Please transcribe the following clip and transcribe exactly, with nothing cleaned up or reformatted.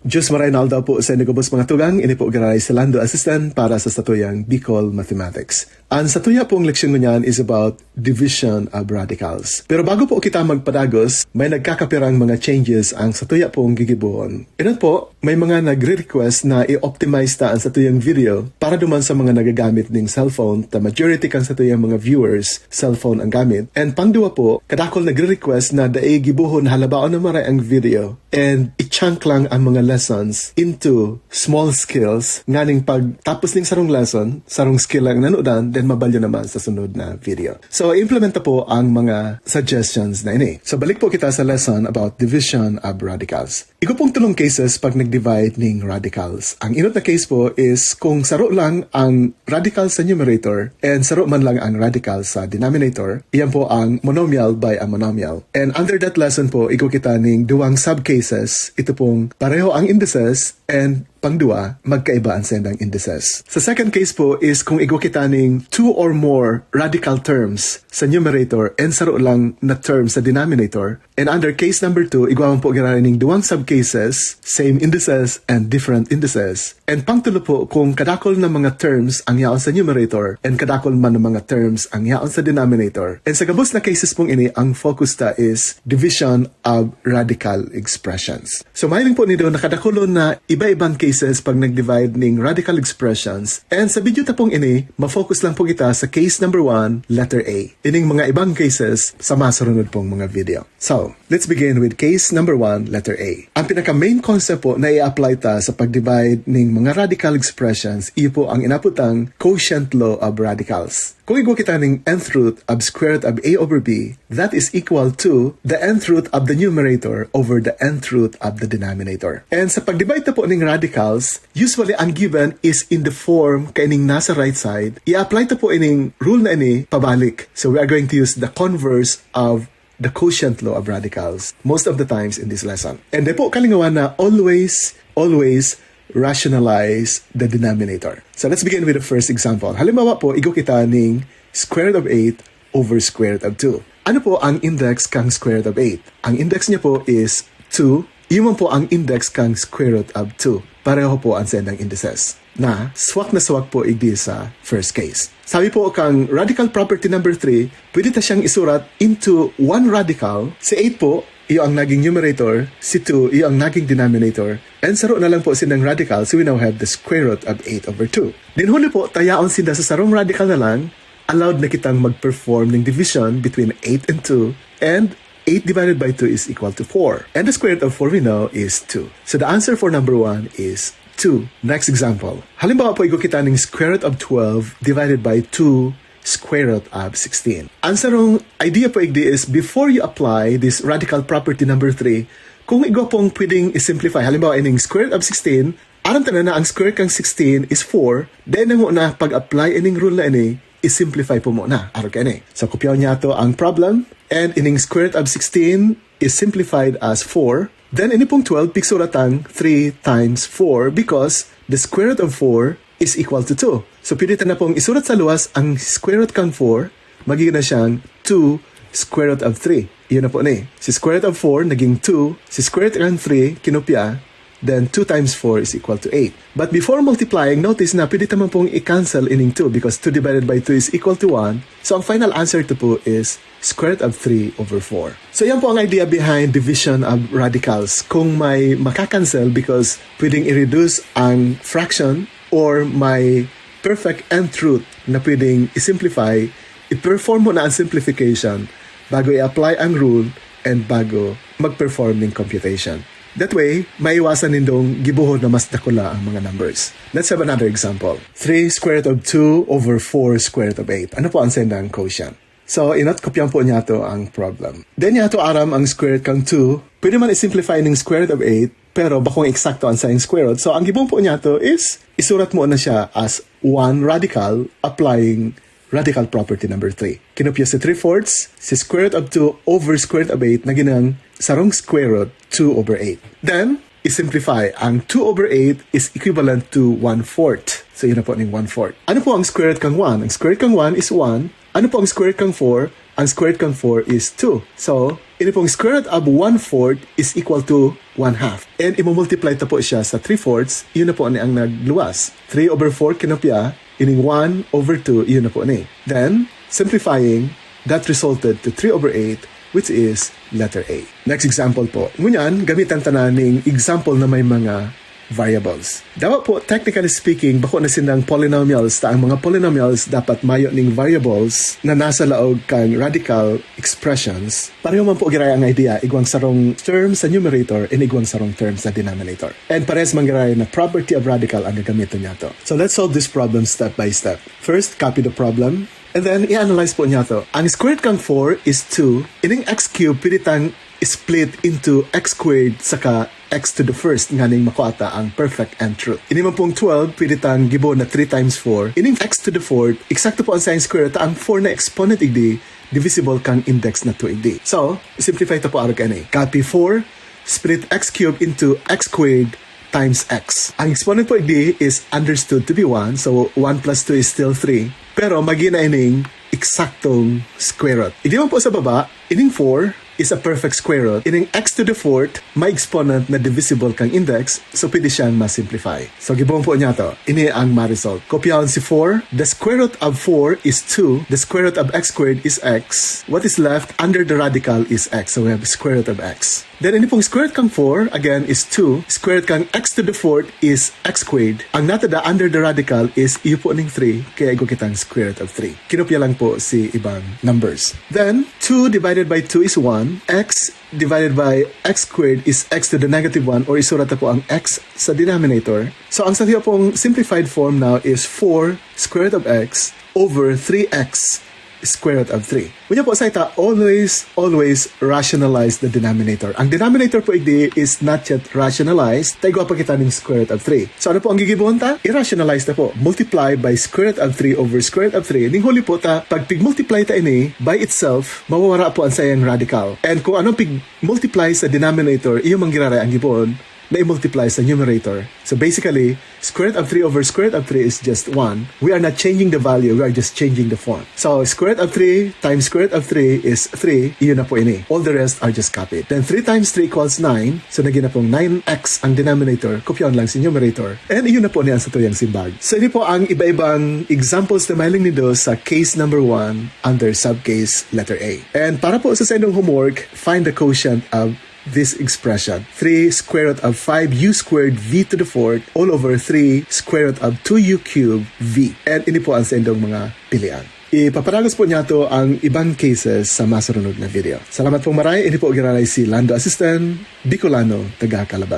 Diyos maray na aldaw po sa inyo gabos, mga tugang. Ini po giraray si Lando Asistan para sa satuyang Bicol Mathematics. Ang satuya pong leksyon ngunyan is about division of radicals. Pero bago po kita magpadagos, may nagkakapirang mga changes ang satuya pong gigibohon. Inot po, may mga nagre-request na i-optimize ta ang satuyang video para duman sa mga nagagamit ning cellphone, ta majority kan satuyang mga viewers, cellphone ang gamit. And pangduwa po, kadakol nagre-request na dai gibohon halabaon na maray ang video. And i-chunk lang ang mga lessons into small skills, nganing pag tapos ning sarong lesson, sarong skill lang nanudan, then mabalyo naman sa sunod na video. So, implementa po ang mga suggestions na ini. So, balik po kita sa lesson about division of radicals. Igo pong tulong cases pag nag-divide ning radicals. Ang inot na case po is kung saro lang ang radical sa numerator and saro man lang ang radical sa denominator, iyan po ang monomial by a monomial. And under that lesson po, igo kita ning duwang sub-cases. Ito pong pareho ang indices and pangduwa, magkaiba ang sendang indices. Sa second case po is kung igo kita ning two or more radical terms sa numerator and saro lang na term sa denominator. And under case number two, igwa man po giraray ning duwang sub-cases, same indices and different indices. And pangtulo po, kung kadakol na mga terms ang yaon sa numerator and kadakol man na mga terms ang yaon sa denominator. And sa gabos na cases pong ini, ang focus ta is division of radical expressions. So, mahiling po nindo, nakadakulon na iba-ibang cases pag nag-divide ning radical expressions. And sa video ta pong ini, ma-focus lang po kita sa case number one, letter A. Ining mga ibang cases sa masurunod pong mga video. So, let's begin with case number one, letter A. Ang pinaka-main concept po na i-apply ta sa pag-divide ning mga radical expressions, iyo po ang inaputang quotient law of radicals. Kung igwa kita ning nth root of square root of A over B, that is equal to the nth root of the numerator over the nth root of the denominator. And sa pag-divide ta po ning radicals, usually ang given is in the form kaining nasa right side. I-apply ta po ining rule na ini pabalik. So we are going to use the converse of the quotient law of radicals most of the times in this lesson. And dai po kalingawan na always, always rationalize the denominator. So let's begin with the first example. Halimbawa po, igo kita ning square root of eight over square root of two. Ano po ang index kang square root of eight? Ang index niya po is two. Iyo man po ang index kang square root of two. Pareho po ang sendang indices. Na, swak na swak po igdi sa first case. Sabi po kang radical property number three, pwede ta siyang isurat into one radical. Si eight po, iyo ang naging numerator, si two, iyo ang naging denominator, and saro na lang po sindang radical, so we now have the square root of eight over two. Then huli po, ta yaon sinda sa sarong radical na lang, allowed na kitang mag-perform ning division between eight and two, and eight divided by two is equal to four. And the square root of four we know is two. So the answer for number one is two. Next example. Halimbawa po, igo kita ning square root of twelve divided by two square root of sixteen. Ang sarong idea po igdi is before you apply this radical property number three, kung igwa pong pwedeng i-simplify. Halimbawa, ining square root of sixteen, aram ta na na ang square kang sixteen is four, then nango na pag-apply ining rule na ini, i-simplify po muna. Arog ka ini. So, kopyaon niya to ang problem. And ining square root of sixteen is simplified as four. Then, ini pong twelve, pigsurat ang three times four because the square root of four is equal to two. So, pwede ta na pong isurat sa luwas ang square root kang four, magiging na siyang two square root of three. Iyon na po ni. Si square root of four naging two, si square root kang three kinopya, then two times four is equal to eight. But before multiplying, notice na pwede ta man pong i-cancel ining two because two divided by two is equal to one. So, ang final answer to po is square root of three over four. So, yan po ang idea behind division of radicals. Kung may makakancel because pwedeng i-reduce ang fraction or may perfect nth root na pwedeng i-simplify, i-perform mo na ang simplification bago i-apply ang rule and bago mag-perform ng computation. That way, maiwasan nindong gibohon na mas dakula ang mga numbers. Let's have another example. Three square root of two over four square root of eight. Ano po ang sendang quotient? So, inot, kopyaon po niya to ang problem. Then niya to aram ang square root kang two. Pwede man i-simplify ning square root of eight, pero bakong eksakto ang saiyang square root. So, ang gibohon po niya to is isurat mo na siya as one radical applying radical property number three. Kinopya si three fourths, si square root of two over square root of eight, naging ang sarong square root, two over eight. Then, i-simplify. Ang two over eight is equivalent to one fourth. So, yun na po ning one fourth. Ano po ang square root kang one? Ang square root kang one is one. Ano po ang square root kang four? Ang square root kang four is two. So, Ini pong square root of one-fourth is equal to one-half. And imumultiply ta po siya sa three-fourths, yun na po ni ang nagluwas. Three over four kinopya, ining one over two, yun na po ni. Then, simplifying, that resulted to three over eight, which is letter A. Next example po. Ngunyan, gamitan ta na ning example na may mga variables. Dawa po, technically speaking, bako na sindang polynomials, ta ang mga polynomials dapat mayo ning variables na nasa laog kan radical expressions. Pareho man po giray ang idea, igwang sarong term sa numerator and igwang sarong term sa denominator. And pares man giray na property of radical ang gagamiton niyato. So let's solve this problem step by step. First, copy the problem. And then, i-analyze po niyato. Ang square root kang four is two. Ining x cube, pwede tang split into x squared saka x to the first, nganing makua ta ang perfect nth root. Ini man pong twelve, pwede tang gibo na three times four. Ining x to the fourth, eksakto po ang sign square, ta ang four na exponent igdi, divisible kang index na two igdi. So, simplify ta po arog ani. Copy four, split x cube into x squared times x. Ang exponent po igdi is understood to be one, so one plus two is still three. Pero magin na ining eksaktong square root. Igdi man po sa baba, ining four is a perfect square root. Ining x to the fourth, may exponent na divisible kang index, so pwede siyang ma-simplify. So, gibohon po niyato. Ini ang ma-result. Kopyahon si four. The square root of four is two. The square root of x squared is x. What is left under the radical is x. So, we have square root of x. Then, ini pong square root kang four, again, is two. Square root kang x to the fourth is x squared. Ang natada under the radical is iyo po ning three, kaya igwa kitang square root of three. Kinopya lang po si ibang numbers. Then, two divided by two is one. X divided by x squared is x to the negative one, or isurat ta po ang x sa denominator. So, ang satiya pong simplified form now is four square root of x over three x square root of three. Unya po, sa ita, always, always rationalize the denominator. Ang denominator po igdi is not yet rationalized, ta igwa pa kita ning square root of three. So, ano po ang gigibohon ta? I-rationalize ta po. Multiply by square root of three over square root of three. Ning huli po ta, pag pig-multiply ta ini by itself, mawawara po ang sayang radical. And kung anong pig-multiply sa denominator, iyo man giraray ang gibohon na i-multiply sa numerator. So basically, square root of three over square root of three is just one. We are not changing the value, we are just changing the form. So square root of three times square root of three is three. Iyon na po ini. All the rest are just copied. Then three times three equals nine. So nagin na pong nine x ang denominator. Kopyahon lang si numerator. And iyon na po ni ang satuyang simbag. So ini po ang iba-ibang examples na mahiling nindo sa case number one under subcase letter A. And para po sa saindong homework, find the quotient of this expression. Three square root of five u squared v to the fourth all over three square root of two u cubed v. And ini po ang saindong mga pilian. Ipapadagos po niyato ang ibang cases sa masurunod na video. Salamat pong maray. Ini po giraray si Lando Asisten, Bicolano, taga Calaban.